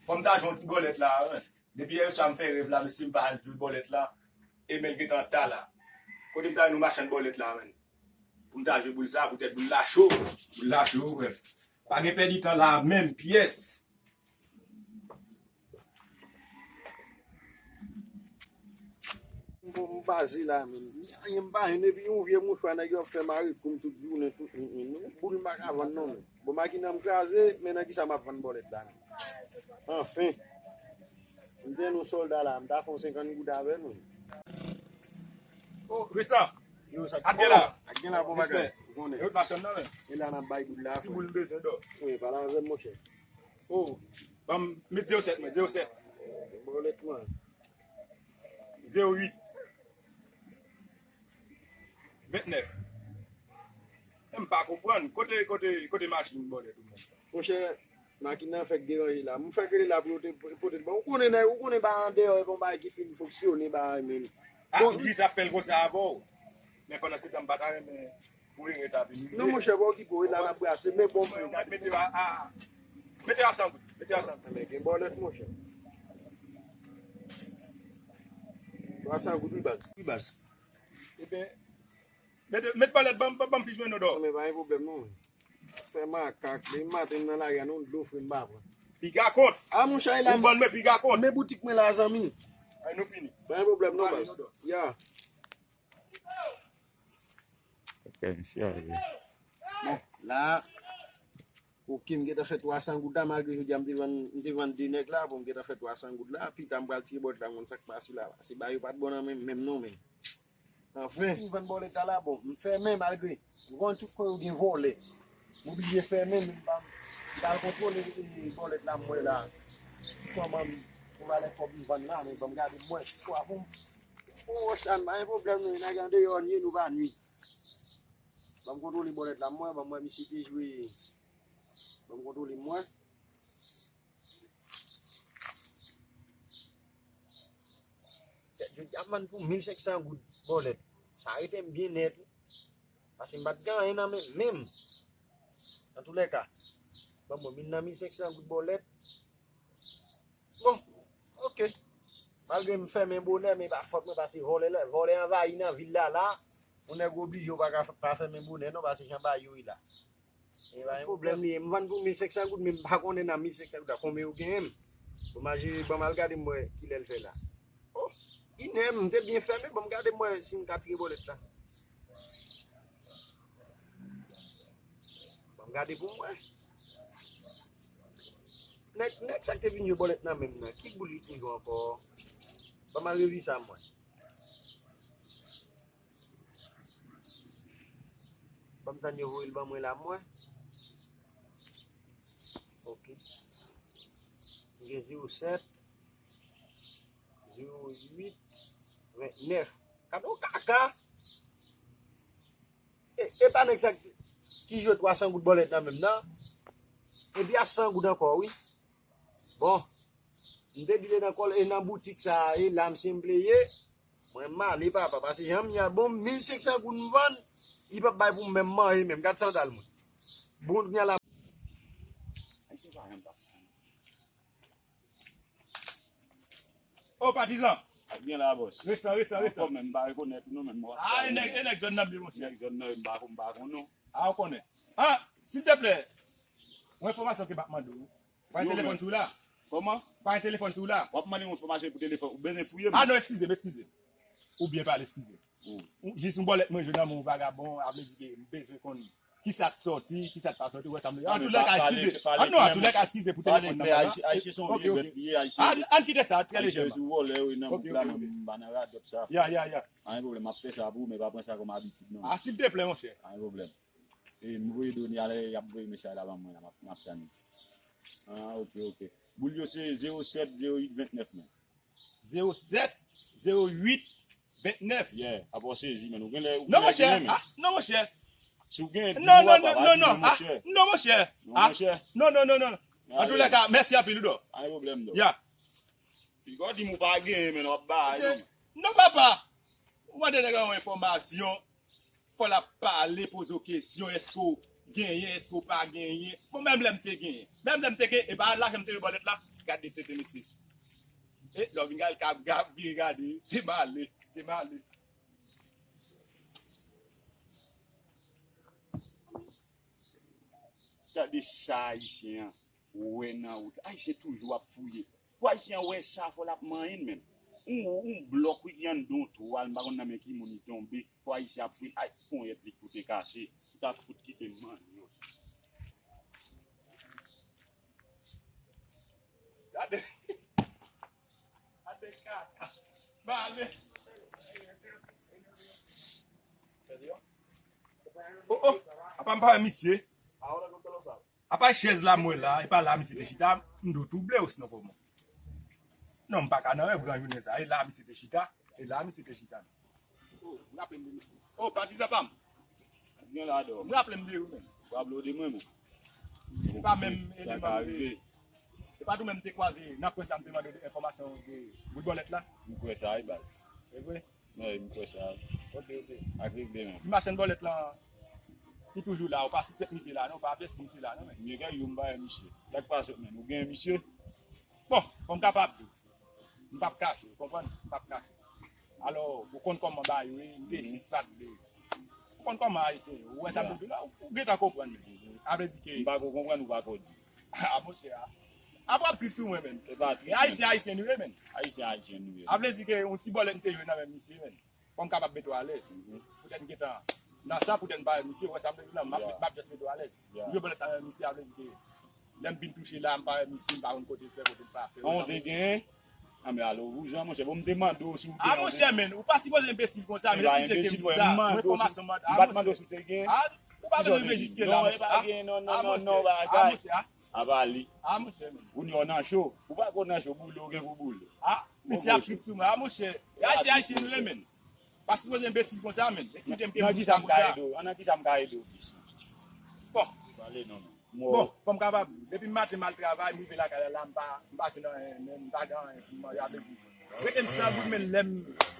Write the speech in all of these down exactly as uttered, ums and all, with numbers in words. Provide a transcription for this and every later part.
Fò m ta jwe yon ti bòlèt la, wi. Depi yè swa m fè rèv la, mesye, m pa al jwe bòlèt la. E men l gentan ta la. Kote m ta jwenn yon machann bòlèt la, menn? Pou m ta jwe boul sa, poutèt boul la cho. Boul la cho, frè. Pa gen pèdi tan la, menm pyès. Bon, m baze la, menm. Anyen m pa jwenn, epi yon vye mouchwa nèg yo ap fè mare kou m tout jounen, tout nit, menm. Boul m pa ka vann non, menm. Bon, makina m kraze, men nan kisa m ap vann bòlèt la, menm? Anfen. M te yon sòlda la, m ta fè yon senkant goud avè l, menm. Oh, Vincent. Yo, sa Ak gen la. Ak gen la, bon bagay. Respè. Ou konnen. E w t machann nan, men. E la n ap bay boul la, ti frè. Boul m bezwen dò. Wi, pale avè m, monchè. Oh, ban m, met zewo sèt, mwen, zewo sèt. Bòlèt, mwen. Zewo uit. Vennèf. E m pa konprann. Kote, kote, kote machin bòlèt ou menm? Monchè, makin nan fèk deranje la. M fèk rele la pou yo te pote l ban. Ou konnen, nèg, ou konnen ba andeyò e bon bagay ki fin fonksyone ba menm. Ah, bon, ou di sa fè l konsa avè w. Men pandan se tan m pa ta renmen pou erè ta vini. Non, monchè, pa okipe w, e la n ap brase, men bon, mwen, mwen, mete a, a, mete a san goud, mete a san goud. Men gen bòlèt, monchè. Twa san goud, wi, baz. Wi, baz. Ebyen, met, met bòlèt, ban m, ban m, ban m fich mwen non, dò. Non, men pa gen pwoblèm, non. Fè makak, depi maten m nan lari a, non, dlo fre m pa pran. Piga kont. Ah, monchè, e la. Ou vann mwen piga kont. Men boutik mwen la, zanmi. Ay, nou fini. Pa gen pwoblèm, non, baz. Ya. Ok, misye ale. Bon, la, ok, m gentan fè twa san goud la, malgre jodi a m te vann, m te vann de nèg la, bon, m gentan fè twa san goud la, pita m pral tire bòlèt la, m konn sa k pase la. Se bagay yo pa t bon nan men m menm non, men. Anfen, m vann bòlèt la, la, bon, m fèmen malgre. M konn tout kote yo gen vòlè. M oblije fèmen, men m pa, m pa al kontwole, e, bòlèt la, m wè la. Kòman m, pou valè kòb m vann la, men ban m gade m wè. Kwa pou m, pou wòch la, m pa gen pwoblèm, non, nèg andeyò, nou ye, nou pa nwi. Ban m kontwole bòlèt la, m wè, ban m wè misye te jwe. Ban m kontwole m wè. Jodi a m vann pou mil senk san goud bòlèt. Sa rete m byen nèt, wi. Paske m pa t gen anyen nan men m menm. Antoulèka, ban m wè, m nan mil senk san goud bòlèt. Bon, ok. Malgre m fèmen bonè, men pa fòt mwen, paske vòlè la, vòlè anvayi nan vil la, la. Yon nèg oblije w pa ka f-, pa fèmen bonè, non, paske jan bagay yo ye la. E pa yon pwoblèm li ye. M vann pou mil senk san goud, men m pa konnen nan mil senk san goud la, konbyen yo genyen m. Bon, m a jere, ban m al gade m wè kilè l fè la. Oh, inè, m te byen fèmen, ban m gade m wè si m ka tire bòlèt la. Ban m gade pou m wè. Nèg, nèg sa k te vin jwe bòlèt nan men m nan, ki boul li te jwe ankò? Ban m al revisa m wè. Ban m tann yo voye l ban mwen la, m wè. Ok. M gen zewo sèt, zewo uit, vennèf. Gade yon kaka! E, e pa nèg sa ki jwe twa san goud bòlèt nan men m nan. Epi a san goud ankò, wi. Bon. M te di l e nan kòl, e nan boutik sa a, e la m se m pleye. Mwen m ale papa, paske jan m ye a, bon, mil senk san goud m vann, li p ap bay pou m menm manje menm. Gad sandal mwen. Bon, kounye a la. Ô, patizan! Ak byen la, bòs. Resan, resan, resan. Anfòm, men m pa rekonèt ou non, men m wè. Ah, e nèg, e nèg zòn nan byen, monchè. Nèg zòn nan, m pa, m pa konn non. Ah, ou konnen. Ah, silteplè, yon enfòmasyon ke m ap mande w. Ou pa gen telefòn sou ou la? Kòman? Ou pa gen telefòn sou ou la? W ap mande m enfòmasyon pou telefòn, ou bezwen fouye m? Ah non, eskize m, eskize m. Ou byen pale, eskize m. Ou, jis yon bòlèt mwen jwenn nan men yon vagabon, a vle di ke m bezwen konn kisa k sòti, kisa k pa sòti, ou wè sa m vle di. Antoulèka, eskize. Ah non, antoulèka, eskize pou telefòn nan mwen la. Ayisyen se yon vye bèt li ye, Ayisyen. Ann kite sa, trè lejèman. Ayisyen sou vòlè, wi, nan gwoup la, mwen m pa nan radòt sa. Ya, ya, ya. Pa gen pwoblèm, m ap fè sa pou ou, men pa pran sa kòm abitid non. Ah, silteplè, monchè. Pa gen pwoblèm. E m voye done a, lè y ap voye mesaj la ban mwen la, m ap, m ap tann. Ah, ok, ok. Boul yo se zewo sèt, zewo uit, vennèf, men. Zewo sèt, zewo uit, vennèf. Yeah, apa w sezi, men. Ou genlè, ou genlè genyen, men. Non, monchè. Ah, non, monchè. Si w genyen, di nou, papa, pa di non, monchè. Non, monchè. Non, monchè. Non, non, non, non. Antoulèka, mèsi anpil, wi, dò. Pa gen pwoblèm, dò. Ya. Piga w di m ou pa genyen, men, w ap bay, non. Non, papa. Ou mande nèg la yon enfòmasyon. Fò l ap pale, poze w kesyon, èske w Genyen, èske w pa genyen? Bon, menm lè m te genyen. Menm lè m te genyen, e pa lajan m te jwe bòlèt la. Gade tete mesye. E, lè w vin gade, l ka, ka vire gade. Te male, te male. Gade sa ayisyen an wè nan wout la. Ayisyen toujou ap fouye. Pou ayisyen an wè sa, fò l ap manyen l menm. Yon, yon blòk wi ki anndan yon twal, m pa konn nan men ki moun li tonbe. Pou ayisyen ap fouye, ay, ponyèt li k pou te kase. Ou ta fout kite m manyen w. Gade. Gade kaka. Male. Oh, oh. Apa m pa wè misye? Apa chèz la m wè la, e pa la misye te chita, m dwe twouble w sinon kòman? Non, m pa ka nan rèv gran jounen sa, e la misye te chita, e la misye te chita. Oh, m raple m de misye. Oh, patizan pa m. Gen la dò. M raple m de ou menm. W raple w de mwen menm. Se pa menm eleman m te. Se pa tou menm m te kwaze nan kwen sa m te mande w de enfòmasyon de bout bòlèt la. M kwè sa wi baz. E vre? Wi, m kwè sa. Ok, ok. Ak regle menm. Ti machann bòlèt lan ki toujou la, ou pa sispèk misye la non, ou pa avèti misye la non menm. Nèg yo m ba misye. Sa k pase menm? Ou gen misye? Bon, bon, m kapab di w. M p ap kache, ou konprann? M p ap kache. Alò, ou konn kòman bagay yo ye, m te jis pa t vle. Ou konn kòman ayisyen ye, ou wè sa m te di w la, ou gentan konprann menm. A vle di ke m pa ko konprann, ou pa ko di. A monchè a. Apa w ap trip sou mwen menm? E pa trip, ayisyen, ayisyen nou ye menm. Ayisyen, ayisyen nou ye. A vle di ke yon ti bòlèt m te jwe nan men misye menm. Fò m kapab mete w alèz. Poutèt m gentan nan sa, poutèt m pa wè misye, ou wè sa m vle di w la, m ap, m ap just mete w alèz. M jwe bòlèt la, misye, a vle di ke lè m vin touche la, m pa wè misye, m pa konn kote l fè, kote l pa fè. An, ou te genyen? An, men alò, vouzan, monchè, bon, m te mande w si w genyen. A, monchè, men, ou pa sipoze enbesil konsa, men eskize ke m di sa, mwen enfòmasyon m mande, a, monchè. M pa t mande w si w te genyen. A, ou pa bezwen rive jiske la, monchè. Non, e pa genyen, non, non, non, non, bagay. A, monchè, a. Apa li. A, monchè, men. Ou nan cho. Ou pa ko nan cho, boule, ou gen pou boule. A, misye ap trip sou mwen. A, monchè. Ayisyen, ayisyen nou ye, men. Pa sipoze enbesil konsa, men. Eskize m ke m di sa konsa. Nan kisa m ka ede w? Nan kisa m ka ede w plis? Bon. Pale non, non. Bon, fò m kapab. Depi maten m al travay, m rive lakay la, la, m pa, m pa jwenn anyen, men m pa gen anyen pou m manje avèk li. Rete m san goud, men lè m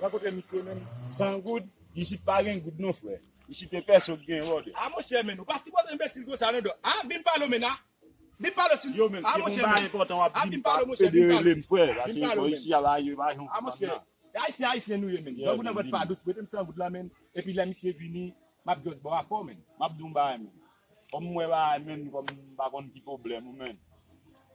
rankontre misye, men. San goud? Isit pa gen goud non, frè. Isit e pèso k gen wòdè. A, monchè, men, ou pa sipoze enbesil konsa, non, dò. A, vin pale w, men, a. Vin pale sou. Yo, men, si yon bagay enpòtan w ap di m, pa pede rele m, frè. Paske bon, isi a, bagay yo pa jan w konprann nan. A, monchè. Ayisyen, ayisyen nou ye, men. Donk, ou nan vant pa dous, prete m san goud la, men. Epi lè misye vini, m ap just ba w afè w, men. M ap di w yon bagay, men. Kòm m wè bagay, men, kòm m pa konn ki pwoblèm ou, men.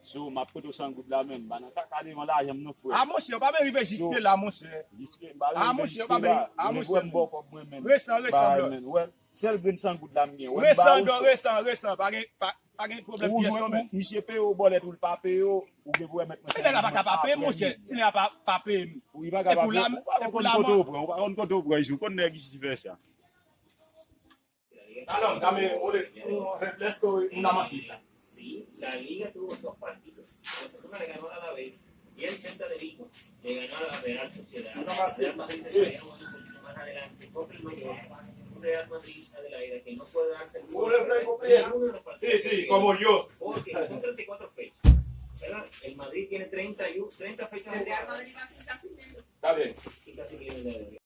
So, m ap prete w san goud la, men. M pa nan kaka devan lajan m non, frè. A, monchè, ou pa bezwen rive jiske la, monchè. Jiske, m pa bezwen rive jiske la. Ou vle m ba w kòb mwen, men. Resan, resan, bro. Sèl grenn san goud la m gen. Wè m ba ou. Resan, dò, resan, resan. Pa gen, pa, pa gen pwoblèm pyès non, men. Misye peye w bòlèt ou l pa peye w, ou gen pou remèt mwen san goud mwen apre. Si nèg la pa ka pa peye m, monchè, si nèg la pa, pa peye m. Wi, pa ka pa peye w. Ou pa konn kote w pran, ou pa konn kote w pran, ou konn nèg isi fè sa. Alò, dame, ole, lèske ou nan mansi la? Sí, la liga tuvo dos partidos. Osasuna le ganó a Alavés y el Celta de Vigo le ganó a la Real Sociedad. Real Madrid se vaya un poquito más adelante contra el Mallorca. Un Real Madrid, Adelaida, que no puede darse el lujo de perder uno de los partidos que quedan, porque son treinta y cuatro fechas, ¿verdad? El Madrid tiene treinta y uno, treinta fechas jugadas y casi pierde. Está bien. Y casi pierde.